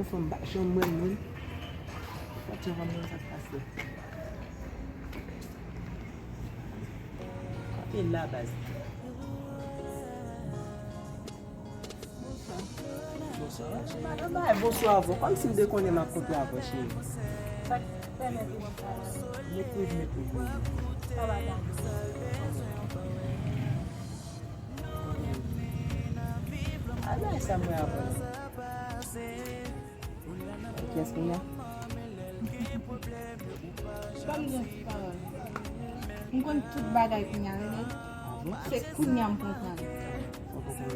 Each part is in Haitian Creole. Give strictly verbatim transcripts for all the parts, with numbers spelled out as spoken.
Fanm pa janm wè moun. Pa t janm wè moun sa k pase. Kanpe la, baz. Bonswa. Madanm bay bonswa avè w, kòmsi m te konnen m ap kontre avè w, cheri. Sa k pèmèt ou konn sa la? Mete, mete, mete. Sa va gade. Ala sa mwen avè w. Kiyès kounye a? Ban m di yon ti pawòl. M konn tout bagay kounye a, tande. Ah bon? Se kounye a m konprann. Ou konprann?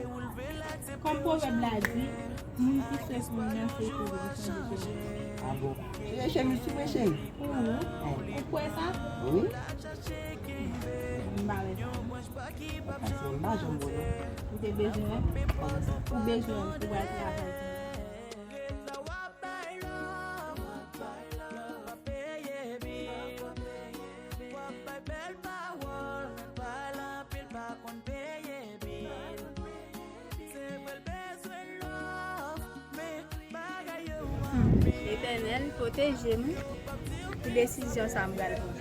Kòm pwovèb la di, moun ki swe pou moun nan, se pou li, li chanje chemiz. Ah bon? Chanje chemiz sou mwen, cheri? Ou, ou kwè sa? Wi. M pa wè sa. Paske m pa janm wè w. Ou te bezwen wè m? Ou bezwen m pou w al travay. Hmm. Etènèl, pwoteje m pou desizyon sa m pral pran.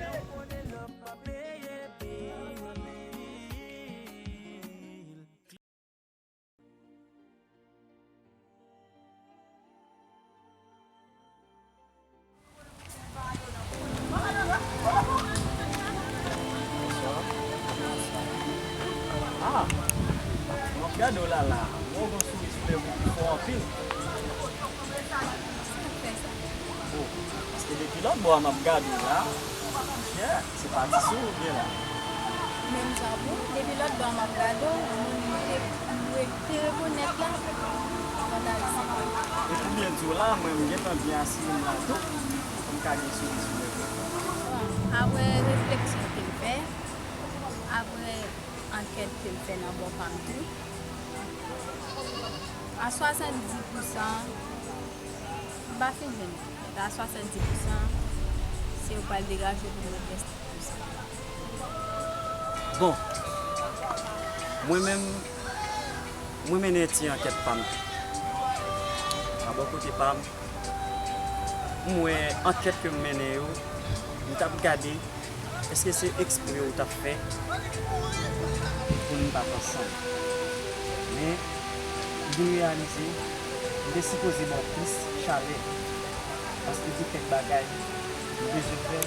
Ah, m ap gade w la la. Mwen wè w gon souri sou lèv ou ki fò anpil. Oh, paske depi lòt bò a m ap gade w la. Yeah. Se pa ti sou ou gen la. Menm jan pou ou, depi lòt bò a m ap gade w, moun mwen te, mwen te rekonèt la, fò ta di se mwen. E pou byen di w la, mwen m gentan byen asire m la tou, pou m ka gen souri sou lèv mwen. Bon, apre refleksyon ke m fè, apre ankèt ke m fè nan bò pa m tou, a swasanndis pousan, m pa fin jwenn. Mèt a swasanndis pousan, se yo k pral degaje pou mwen rès pousan. Bon, mwen menm, mwen mennen ti ankèt pa m tou. A bò kote pa m, m wè ankèt ke m mennen yo, m t ap gade èske se ekspre ou t ap fè pou nou pa t ansanm? Men, m vin reyalize, m te sipoze ba w plis chalè, paske gen kèk bagay m bezwen fè,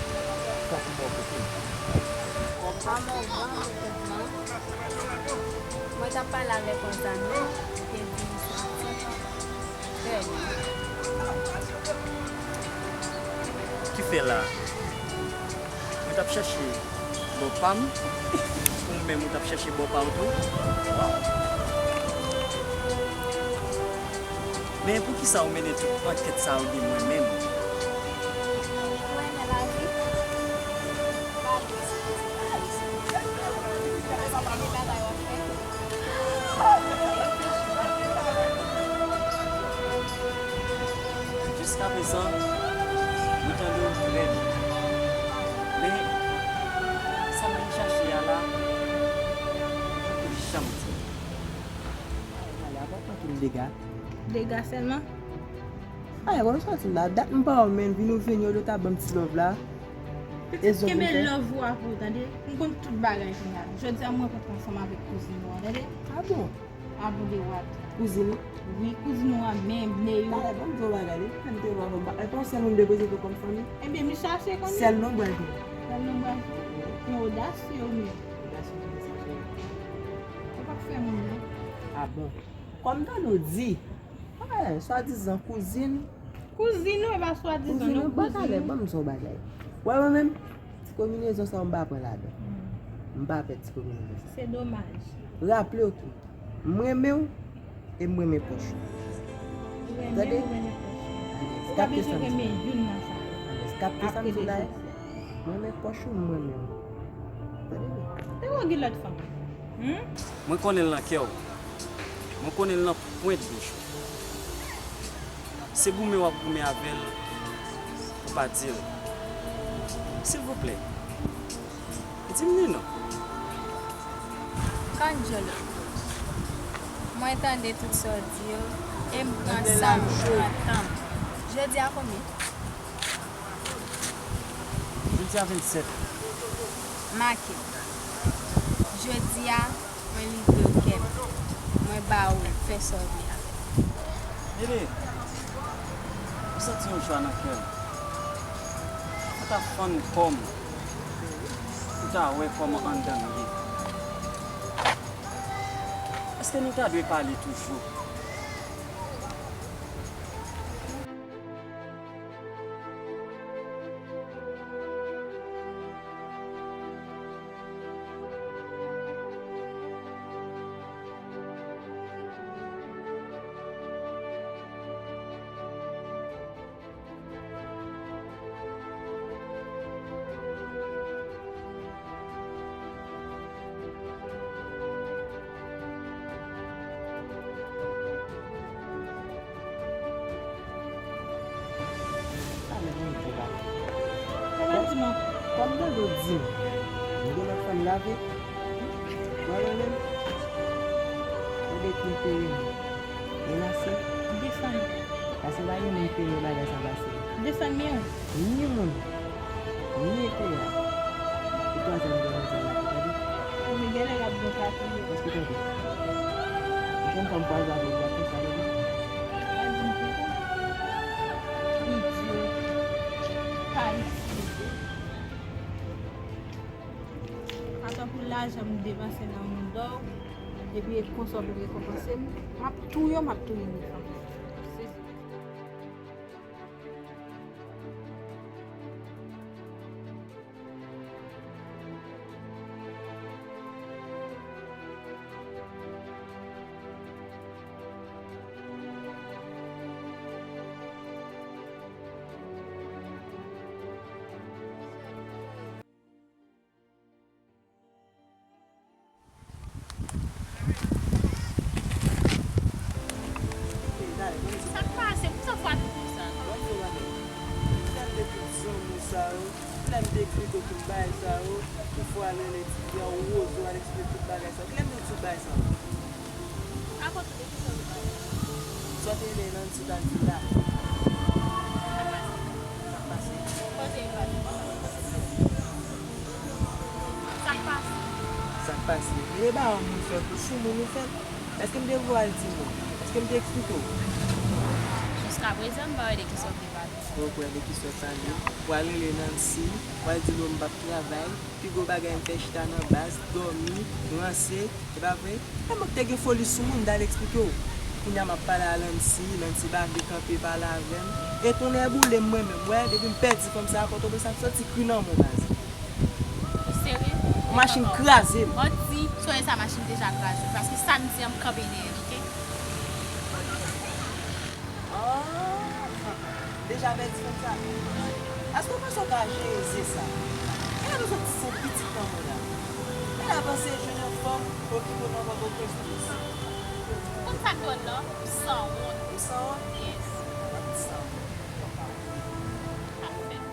fòk ou bò kote m. Kòm pa m anvan nou konprann, mwen t ap pale avèk yon zanmi ki te vin sou WhatsApp. Bèl. Ki fè la? Mwen t ap chèche bò pa m, ou menm ou t ap chèche bò pa w tou. Men poukisa ou mennen tout ankèt sa yo de mwen menm? Ou renmen lavi? Gade, se pa de bagay w ap fè. Jiskaprezan, mwen tande w trè byen. Men, sa m al chache a la, ou janm di m. Ay, ale, apa w pa tou m dega? Dega sèlman? Ay, wè w sòti m la. Dat m pa wè w, men vin ou vini, olye w ta ban m ti love la. Pitit, kenbe love ou a pou ou, tande? M konn tout bagay kounye a. Jodi a, mwen rankontre ansanm avèk kouzin ou an, tande? Ah bon? Ah bon, de wat. Kouzin ou? Wi, kouzin ou an, men, Neyou. Talè, ban m di w yon bagay, depi lè m te wè w, e pa w sèl moun m te prezante w kòm fanmi? Ebyen, m chache konnen. Sèl non bwè jou. Sèl non bwè jou. Wi. Men odasye ou menm. Odasye, odasye. Ou p ap fè moun, non. Ah bon? Kòm tande w di, eh, swadizan kouzin. Kouzin ou, e pa swadizan, non, kouzin ou. Bon, talè, ban m di w yon bagay. Wè, mwen menm, ti konbinezon sa yo, m pa pran ladan. Hmm. M pa pè ti konbinezon sa. Se domaj. Raple w tou, m renmen w e m renmen pòch ou. Ou renmen m, ou renmen pòch ou. Ou pa bezwen renmen youn nan sa yo. Alèz, kapte sa m di w la. Mwen renmen pòch ou, mwen renmen w. Tande byen. Te wè w gen lòt fanm. Hmm? Mwen konnen l nan kè w. Mwen konnen l nan pwent bouch ou. Se goumen w ap goumen avè l pou pa di l. Silvouplè, di m li non. Kandjolo, mwen tande tout sa w di yo, e m pran san m, m pran tan m. Jodi a konbyen? Jodi a vennsèt. Make. Jodi a, mwen livre w kè m. Mwen ba ou l, fè sa w vle avè l. Bebe, m santi yon jwa nan kè m. Mwen ta fann kò m pou ta wè kòman anndan m ye. Èske nou ta dwe pale toujou? Sa mèt mwen di la. Sa mèt di mwen. Kòm gade w di m, mwen gen lòt fanm lave. Mwen menm, mwen depi te menase. Desann. Pase pa gen moun ki renmen bagay sa pase. Desann men w. Ni moun, ni ete a. Ou twazyèm grenn zòn la, tande? Ou genlè l ap bon ka tou. Èske tande? Ou konn fanm pral gade ou ap fè sa, tande? Pa di m konsa. Idyo. Pa itilize. Atan pou lajan m depanse nan mouda w, epi e konsa w pou rekonpanse m, m ap touye w, m ap touye w. Sa k pase? Poukisa w fè atou konsa? Lè m te tout zanmi sa yo, lè m te ekri tout bagay sa yo, pou fwa rele ti fi a, ou oze al eksplike tout bagay sa yo. Kilè m te di tout bagay sa yo? Rakonte de kisa w te pale. Sa w te rele Nancy ta di la. Sa k pase? Sa k pase? Koze yo pale. Sa k pase? Sa k pase? E ba yon moun fèt ou sou moun ou fèt. Èske m te voye al di moun? Èske m te eksplike w? Jiskaprezan, m pa wè de kisa w te pale. Ou kwè de kisa w pale? W al rele Nancy, w al di l m p ap travay. Pi gwo bagay m fè chita nan baz, dòmi, ranse, e pa vre? E mwen k te gen foli sou mwen, m t al eksplike w. Kounye a m ap pale a Lancy, Lancy pa vle kanpe pale avè m. E tonnè boule m mwen menm, wè, depi m pèdi fanm sa a, Pòtoprens ap soti kri nan men w baz. Ou serye? Yon machin kraze m. Manti, sonje sa machin deja kraze w, paske sa m di an m kanpe dèyè l, oke? Ah, deja pèdi fanm sa. Èske w panse w ka jere zye sa? Gade w sot ti sen pitit nan mwen la. Gade w panse jwenn yon fanm okipe w nan Pòtoprens plis. Konn sa k dwòl lan? Ou sanwont. Ou sanwont? Yes. Ou sanwont. Sa fèt.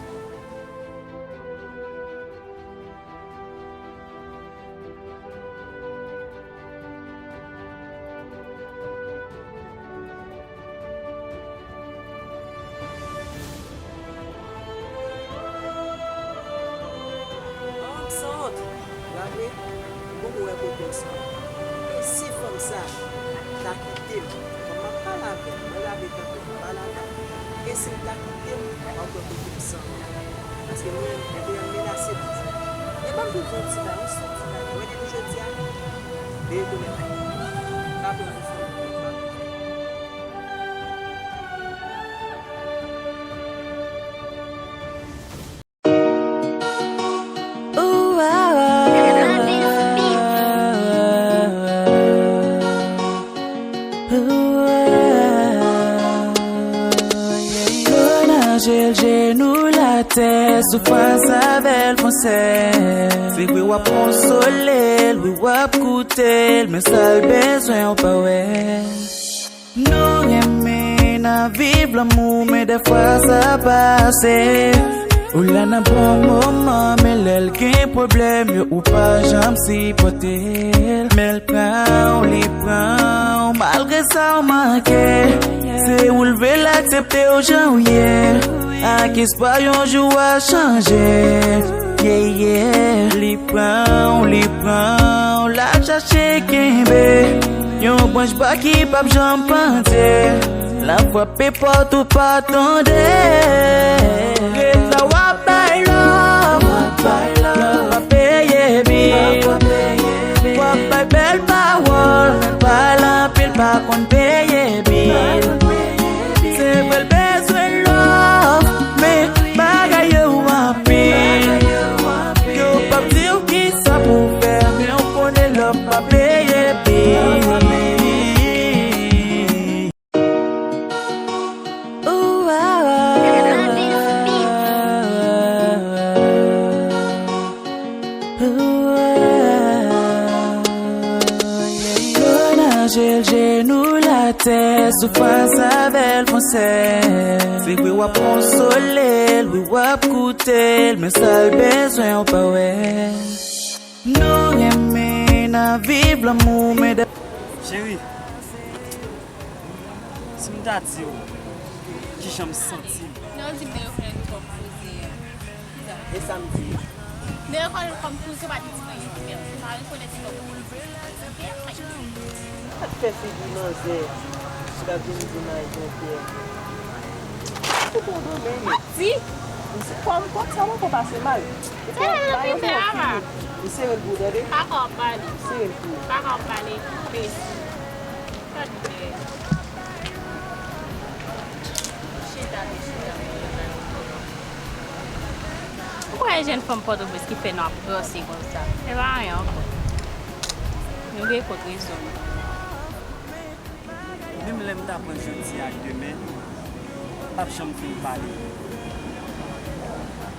An, m sanwont. Raple, m poko wè kote w sanwont. E si fanm sa ta kite m, kòm m ap pale avè l, mwen lave kanpe m pale avè l. E si l ta kite m, w ap wè kote m sanwont. Paske mwen menm, enperyal menase m. E ban m di w yon ti bagay, yon ti bagay. Wè depi jodi a, veye konnen bagay. Pa pran yon fanm. Konn anje l jenou l atè, soufrans avè l fon sèl. Se vre w ap konsole l, wi w ap koute l, men sa l bezwen w pa wè. Nou renmen n ap viv lanmou, men dèfwa sa pase. Ou la nan bon moman, men lè l gen pwoblèm yo, ou pa janm sipòte l. Men l pran w, li pran w, malgre sa w manke. Se ou leve l aksepte w jan w ye, ak espwa yon jou w a chanje. Yeah, yeah. Li pran w, li pran w, l ap chache kenbe yon branch bwa ki p ap janm pandye. L ap frape pòt ou pa tande. Ret la w ap bay love, love pa peye bil. W ap bay bèl pawòl, men pale anpil pa konn peye bil. Se vre l bezwen love, men bagay yo anpil. Yo p ap di w kisa pou w fè, men w konnen love pa peye bil. Ooh, ah, ah, ooh, ah. Konn anje l jenou l atè, soufrans avè l fon sèl. Se vre w ap konsole l, wi w ap koute l, men sa l bezwen w pa wè. Nou renmen n ap viv lanmou, men Cheri, si m ta di w kijan m santi m. Lè w di m de rekonèt kòm koze a, kisa? E sa m di? De rekonèt kòm koze pa di anyen pou mwen. Se pa rekonèt kòm koze. Sa k fè figi manzè sou la vin di m ay Jean-Pierre? Ou bon domèn. Mati! Kòm, kòm sa mwen fè pase mal. Ou fè bay yon fè yon figi. Ou sere l pou w tande. Kaka w pale. Sere l pou w. Kaka w pale. Mesi. Gad bèl. Chita, chita. Ou kwè e jèn fanm Pòtoprens ki fè nou ap ranse konsa? E pa anyen ankò. Nou gen kont rezon nou. Menm lè m ta pran jodi a ak demen, m p ap janm fin pale.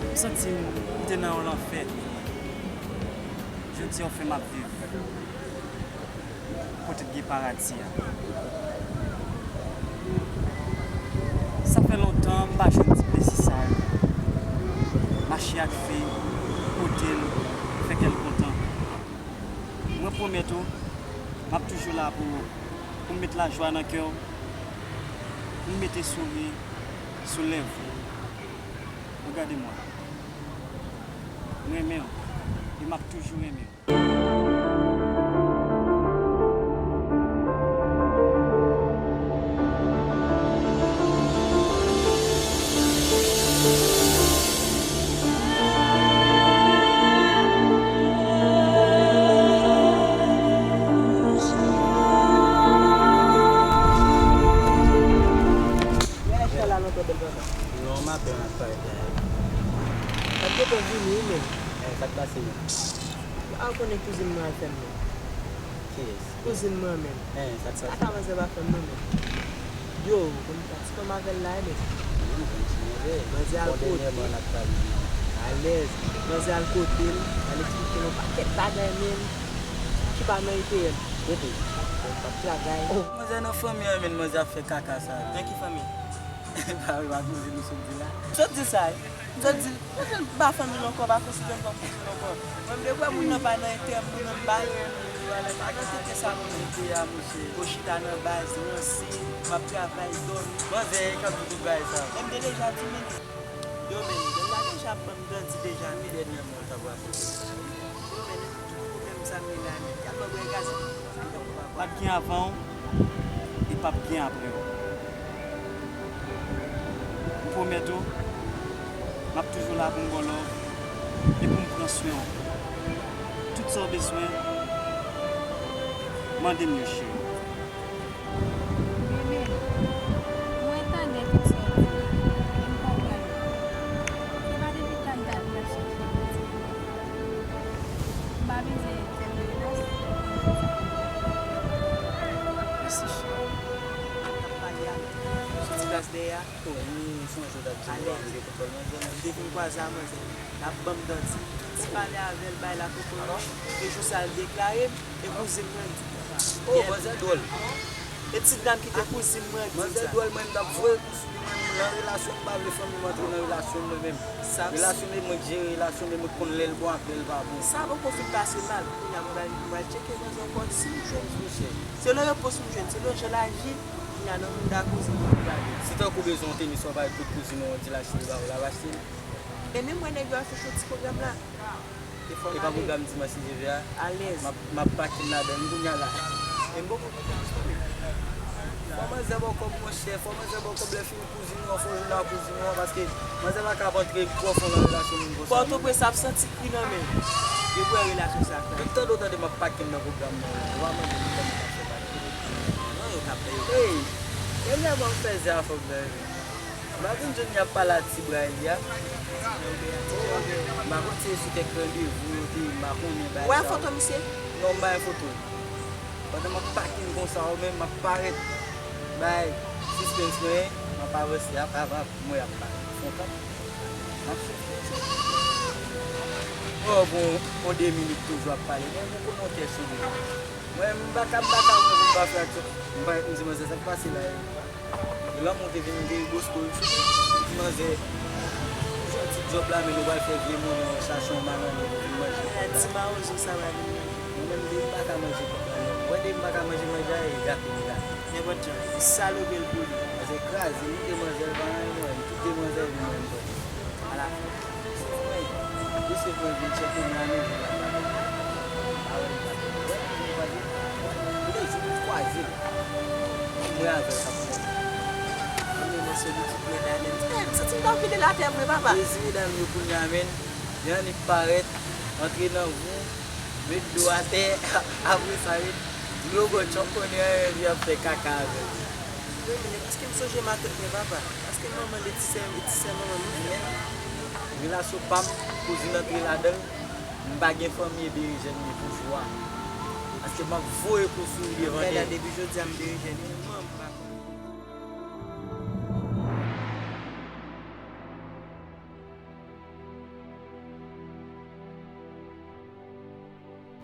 M santi m te nan yon lanfè. Jodi a w fè m ap viv kote k gen paradi a. Sa fè lontan m pa jwenn ti plezi sa yo. Mache ak fi, kote l, fè kè l kontan. Mwen pwomèt ou, m ap toujou la pou ou, pou m met lajwa nan kè w, pou m mete souri sou lèv ou. Regardez-moi. M renmen w, e m ap toujou renmen w. Non, m ap byen, m ap parèt la. Sa t gentan vini wi menm. Eh, sa k pase menm? A, ou konnen kouzin mwen al fè m non. Kiyès? Kouzin mwen menm. Eh, sa k pase? Ata manzè pa fè m non menm. Yo, ou konn pati fanm avè l la wi menm. Wi, m konn ti manzè. Manzè al kote l. Bon, dènyèman n ap pale. Alèz. Manzè al kote l, al eksplike l yon pakèt bagay menm ki pa nan enterè l. Kote? L ap travay. Oh, manzè nan fanmi an menm, manzè ap fè kaka sa. Nan ki fanmi? Pa vre, pa koze nou sot di la. Sot di sa, wi. Sot di, sot di, m pa fanmi l ankò, pa konsidere m kòm fanmi l ankò. Mwen, m te kwè moun nan pa nan enterè m, moun nan m pa renmen l, pa nan tete sa moun nan te a, monchè. Ou chita nan baz, ranse, m ap travay, dòmi. Manzè k ap di tout bagay sa. Men m te deja di, men, yo, men, nèg la deja ban m grandi deja, men. Dènyèman, w t ap rakonte m sa, wi. Yo, men, Pwoblèm sa m ye la, nèg. Gad mwen bwè gaz. Pa t gen avan w, e p ap gen apre w. M pwomèt ou, m ap toujou la pou m ba w love e pou m pran swen w. Tout sa w bezwen, mande m yo, cheri. Bebe, mwen tande tout sa w di, e m konprann. Se pa depi tann tann m ap chèche w. M pa bezwen fè m menas. Mèsi, cheri. N ap pale a. Sou ti plas dèyè a. Oh, m sonje w t ap di m pa vle kontwòl manzè, men m te vin kwaze a manzè. L ap ban m danti. Ti pale avè l, bay la kokobe. E jou sa l deklare m, e kouzin mwen di. Oh, manzè dwòl. E ti dam ki te kouzin mwen di sa. Manzè dwòl, mwen m t ap voye kou sou li, mwen, Nan relasyon, m pa vle fanmi m antre nan relasyon mwen menm. Relasyon m, e mwen k jere relasyon m, e mwen k konn lè l bon ak lè l pa bon. Sa poko fin pase mal. Kounye a, mwen pral, mwen pral tcheke manzè ankò si m jwenn. Monchè, se nan repons m jwenn, se nan jan l aji. Kounye a, nan mouda kouzin mwen, mwen pral. Si tankou w bezwen yon tenis, w ap al kot kouzin ou, w di l achte l ba ou, l ap achte l. E menm mwen, nèg yo afich yon ti pwogram la. E pa pwogram dimanch si Dye vle a. Alèz. M ap, m ap pake m ladan l kounye a la. E m poko gen tenis non men. Fò manzè ba w kòb monchè, fò manzè ba w kòb lè fini kouzin ou an, fò w jwenn ak kouzin ou an, paske manzè pa ka ap antre twò fon nan relasyon moun konsa non. Pòtoprens ap santi kri nan men l. Depi w wè relasyon sa fè. Tout tande w tande m ap pake m nan pwogram nan, ou pa mande m kòman m ap fè pake. Non, yo k ap fè yo. Ey, e lè m ap fè zè a fanm nan wi. M pa konn jwenn li ap pale a ti bra li a. M pa konn si e sou kèk randevou yo te ye, m pa konnen bagay sa yo. Ou wè foto misye? Non, m pa wè foto l. Pandan m ap pake m konsa, ou menm m ap parèt bay sispens mwen, m ap avanse, ap, ap, ap, m wè ap pale. Fon tan. M ap swiv tout sa. Mwen wè w gon, gon de minit toujou ap pale. Mwen, mwen konnen w tè sou li. Mwen, m pa ka, m pa ka wè pou m pa fè aksyon. M pa, m di manzè sa k pase la. Lanmou te vin debosko l sou li. Di manzè, ou jwenn ti djòb la, men nou pral fè vye monnen, w al chache yon banann pou vin manje kòb la. Ti mawozo sa va vin manje. Mwen menm, depi m pa ka manje kòb la, non. Mwen, depi m pa ka manje manje a, e gate m gate. Nenpòt jan, salope l pou li. Manzè kraze, li te manzè l pa anyen, mwen, tout demwazèl vin mwen. Alafen, se mwen, se mwen vin tcheke m la, men vin la pa vin. A wè, li pa vin. Wè, vin pa vin. Wè, li di m kwaze l. Mwen avè l k ap fè. Mwen, mwen solitid mwen la, men. Eh, m santi m t ap vide l atè vre, papa. Dezi medam yo kounye a, men, jan li parèt, antre nan vou, met do atè, apre sa, met dlo bò tchòp konnen anyen, li ap fè kaka avè l. Wi, men paske m sonje matant mwen, papa. Paske manman l e ti sè, e ti sè manman m li fè. Relasyon pa m, kouzin antre ladan l. M pa gen fanmi e berejèn li toujou a. Paske m ap voye kou sou li devan de. Depi jodi a, m berejèn li. Manman m pa konn.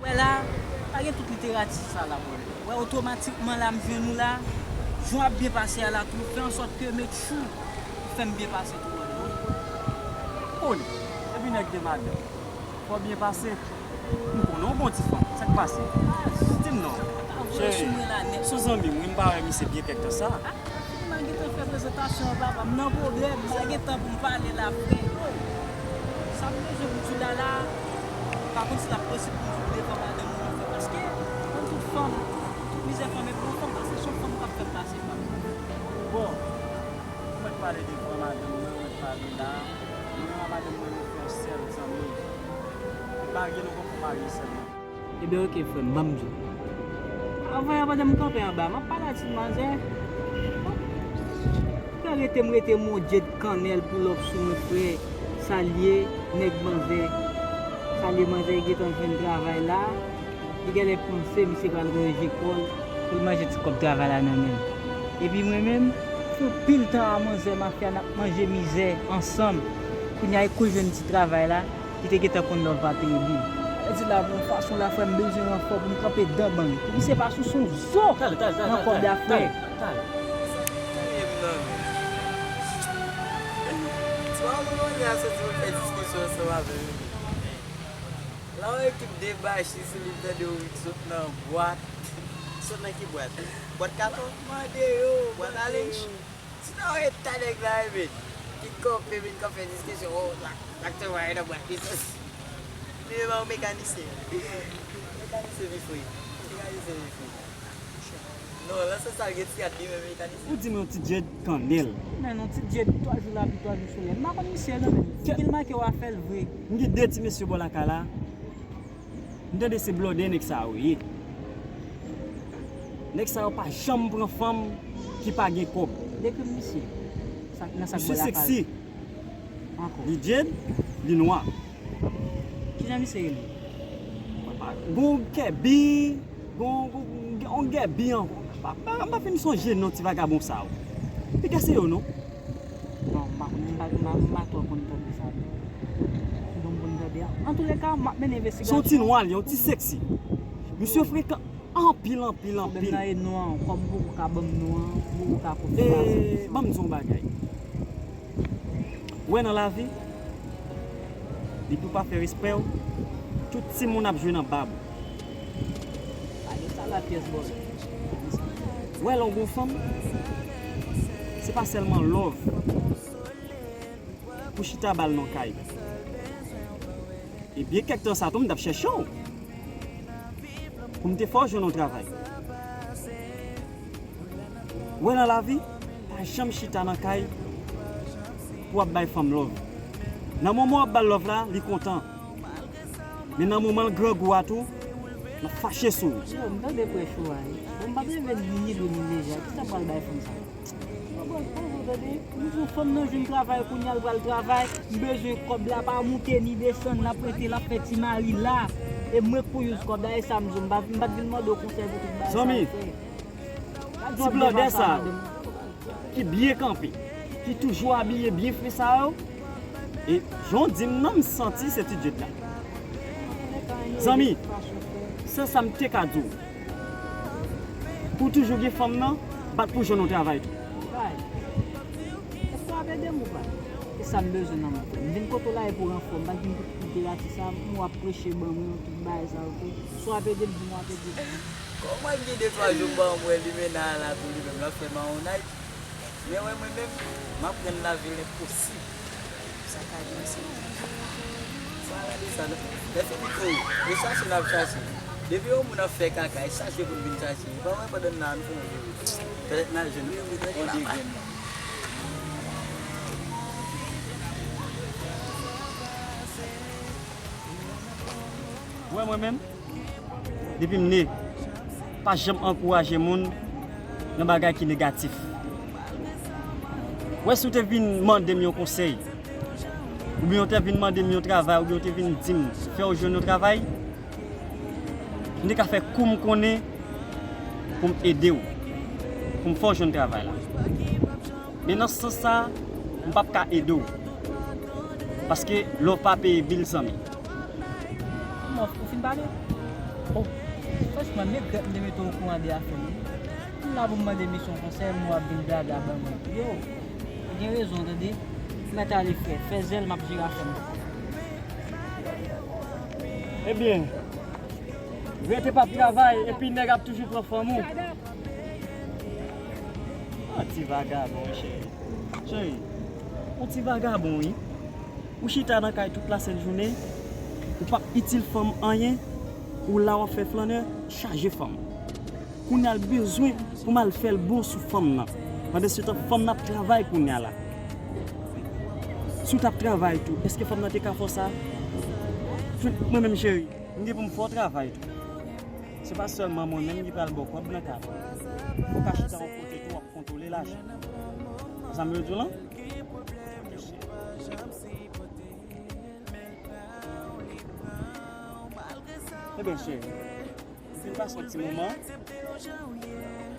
Wè la, pa gen tout literati sa la, bro. Wè, otomatikman la, m jwenn ou la, jan w ap byen pase a la tou, fè an sòt ke make sure ou fè m byen pase tou, bro. Kone, epi nèg de madanm, fò w byen pase. M konnen w bon ti fanm, sa k pase? Di m non. Cheri, se yon zanmi m, wi, m pa wè misye byen kèk tan sa. M pa gentan fè prezantasyon an, papa. M nan pwoblèm. M pa gen tan pou m pale la, frè. Sa m bezwen pou m di w la la, m pa konn si l ap posib pou m di w devan madanm mwen, frè. Paske, kòm tout fanm, tout mizè fanm, epi yon fanm pase, se yon fanm k ap fè m pase, papa. Bon, ou mèt pale devan madanm mwen, ou mèt pale la. Mwen ak madanm mwen, nou fè yon sèl zanmi. Marye, nou poko marye sèlman. Ebyen, oke, frè m, ban m di w. Avan yè, pandan m kanpe anba, m ap pale a ti manzè. Frè, rete m rete, m on djed kannèl pou lòf sou mwen, frè. Salye nèg manzè. Salye manzè, li gentan jwenn travay la. Li genlè panse misye pral ranje kò l pou l manje ti kòb travay la nan men l. Epi mwen menm, fè anpil tan a manzè mafya n ap manje mizè ansanm. Kounye a, e kou l jwenn ti travay la. Li te gentan konn lòv pa peye bil. Sa vle di la, pou yon fason la, frè m bezwen ranfò pou m kanpe dan bann. Pou misye pa souse yon zo nan kòb la, frè. Talè, talè, talè, talè. Sa ki touye m nan men. Ti mawozo kounye a soti pou l fè diskisyon ansanm avè m. La yon ekip debachi sou li, m tande w rik sot nan bwat. Sot nan ki bwat? Bwat katon? Mande yo, bwat a linch? Si ta wè eta nèg la, ebyen, ki kanpe, vin kanpe diskisyon, o, sa, sa k te voye nan bwat li, sa. Li menm a yon mekanisyen. Mekanisyen pi fre. Mekanisyen pi fre. Non, nan sans sa l gen ti rad li menm mekanisyen. Ou di m yon ti djed kannèl. Men yon ti djed twa jou lapli, twa jou solèy. M pa konn misye non, men figi l make w a fè l vre. M gen de ti mesye bò lakay la. M tande se blòdè nèg sa yo ye. Nèg sa yo pa janm pran fanm ki pa gen kòb. Dekri m misye. Sa, nan sa k bò lakay. Misye seksi. Ankò. Li djed, li nwa. Kijan misye rele? Gon kèbi, gon, gon, gon gèbi ankò. M pa, m pa, m pa fin sonje non ti vagabon sa yo. Piga se yo non. Bon, m pa, m pa, m pa, m pa twò konn tande sa. Bon, m konn tande a. Antouleka, m ap mennen envestigasyon. Se yon ti nwa, li, yon ti seksi. Misye frekan anpil, anpil, anpil. Pwoblèm nan e non an, kòm ou poko ka ban m non an, ou poko ka konfime avè m. E, ban m di w yon bagay. Ou wè nan lavi, depi w pa fè respè w, tout timoun ap jwe nan bab ou. Pa gen sa la pyès bòlè. Ou wè lè w gon fanm, se pa sèlman love pou chita ba l nan kay. E byen kèk tan sa tou, m t ap chèche w pou m te fè w jwenn yon travay. Ou wè nan lavi, pa janm chita nan kay pou w ap bay fanm love. Nan moman w ap ba l love la, li kontan. Men nan moman l grangou a tou, l ap fache sou ou. Yo, m tande prèch ou a, wi. Bon, m pa t rive ni lou ni lejè. Kisa m pral bay fanm sa? Yo, bon, bon, bon, tande. M di w fanm nan jwenn travay, kounye a l pral travay. M bezwen kòb la, pa moute ni desann, l ap rete, l ap fè ti mari la. E mwen k pou use kòb la, e sa m di w, m pa, m pa t vin mande w konsèy pou tout bagay sa yo, frè. Zanmi, ti blòdè sa yo ki byen kanpe, ki toujou abiye byen fre sa yo, e jan w di m nan, m santi se ti djed la. Zanmi, sèl sa m te ka di w, pou w toujou gen fanm nan, bat pou w jwenn yon travay tou. Èske w ap ede m ou pa? E sa m bezwen nan men w, frè. M vin kote w la e pou ranfò, m pa t vin pou, pou gratis sa, m wè w ap preche ban mwen, tout bagay sa yo, frè. Si w ap ede m, di m w ap ede m. Kòman l gen de twa jou m pa wè limena a la tou li menm, l ap fè mawonnay. Men wè mwen menm, m ap rann lavi l enposib. Sa ka di sa. Sa ka di sa, non. Lè fini tou, e chache n ap chache. Depi yon moun ap fè kaka, e chache pou n vin chache. Ou pa wè pandan n la, nou fè yon jere. Petèt n al jwenn yon de grenn nan. Ou wè mwen menm? Depi m ne, pa janm ankouraje moun nan bagay ki negatif. Ou wè, si w te vin mande m yon konsèy, oubyen w te vin mande m yon travay, oubyen w te vin di m fè w jwenn yon travay, m te ka fè kou m konnen pou m ede w, pou m fè w jwenn travay la. Men nan sans sa, m p ap ka ede w. Paske love pa peye bil, zanmi. Mòf, ou fin pale? Oh, franchman, m regrèt m te mete w okouran de afè m wi. M la pou m mande misyon konsèy, men w ap vin blabla ban mwen. Yo, ou gen rezon, tande. Mèt ale, frè. Fè zèl, m ap jere afè m. Ebyen, rete p ap travay, epi nèg ap toujou pran fanm ou. Ah, ti vagabon, cheri. Cheri, ou ti vagabon, wi. Ou chita nan kay tout lasent jounen, ou p ap itil fanm anyen, ou la w ap fè flannè, chaje fanm. Kounye a l bezwen pou m al fè l bon sou fanm nan. Pandansetan, fanm nan ap travay kounye a la. Si w t ap travay tou, èske fanm nan te ka fè w sa? Mwen menm, cheri, m gen pou m fè w travay tou. Se pa sèlman mwen menm ki pral ba w kòb nan kay. Ou ka chita yon kote tou, w ap kontwole lajan. Sa m vle di w lan? Ebyen, cheri, m fin pase yon ti moman.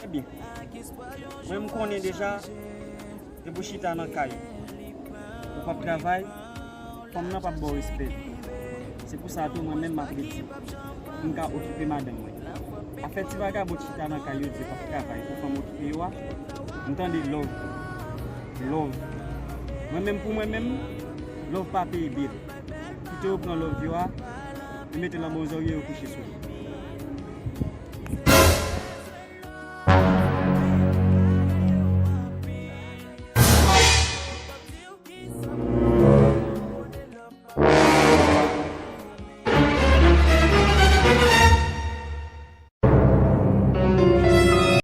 Ebyen, mwen, m konnen deja, depi w chita nan kay, ou p ap travay, fanm nan p ap ba w respè. Se pou sa tou, mwen menm, m ap redi pou m ka okipe madanm mwen. Afè ti vagabon chita nan kay yo di yo p ap travay pou fanm okipe yo a, m tande love. Love. Mwen menm, pou mwen menm, love pa peye bil. Kite yo pran love yo a, e mete l anba yon zòrye, yo kouche sou li.